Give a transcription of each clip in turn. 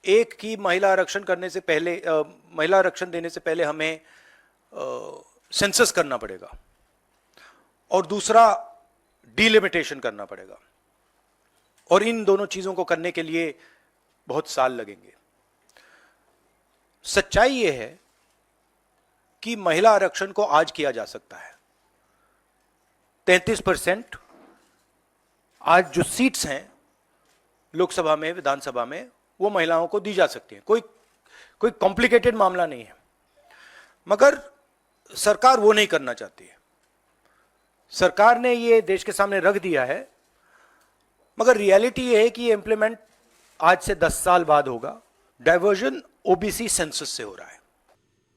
एक की महिला आरक्षण करने से पहले, महिला आरक्षण देने से पहले हमें सेंसस करना पड़ेगा और दूसरा डीलिमिटेशन करना पड़ेगा, और इन दोनों चीजों को करने के लिए बहुत साल लगेंगे। सच्चाई यह है कि महिला आरक्षण को आज किया जा सकता है। 33% आज जो सीट्स हैं लोकसभा में, विधानसभा में, वो महिलाओं को दी जा सकती हैं। कोई कोई कॉम्प्लिकेटेड मामला नहीं है, मगर सरकार वो नहीं करना चाहती है। सरकार ने ये देश के सामने रख दिया है, मगर रियलिटी ये है कि ये इंप्लीमेंट आज से 10 साल बाद होगा। डाइवर्जन ओबीसी सेंसस से हो रहा है।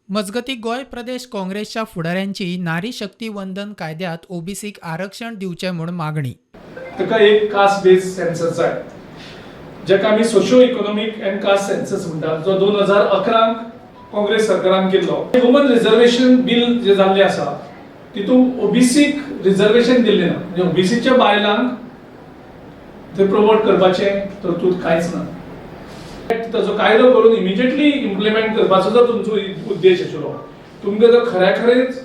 मजगतीं, गोंय प्रदेश काँग्रेसच्या फुडाऱ्यांची नारी शक्ती वंदन कायद्यांत ओबीसीक आरक्षण दिवचें म्हूण मागणी. ताका एक कास्ट बेस्ड सेन्सस जाय, जाका आमी socio economic and caste census म्हणटात, जो 2011क काँग्रेस सरकारान केल्लो. वुमन रिझर्वेशन बील जे जाल्लें आसा, तितूंत ओबीसीक रिझर्वेशन दिल्लें ना. म्हणजे ओबीसीच्या बायलांक थंय प्रमोट करपाचें तरतूद कांयच ना. ताजो कायदो करून इमिजिएटली इम्प्लिमेंट करपाचो जर तुमचो उद्देश आशिल्लो, तुमकां जर खऱ्या खरेंच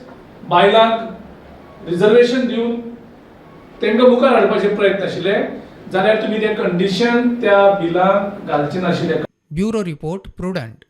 बायलांक रिझर्वेशन दिवन तांकां मुखार हाडपाचे प्रयत्न आशिल्ले जाल्यार तुमी ते कंडिशन त्या बिलाक घालचे नाशिल्ले. Bureau report, prudent.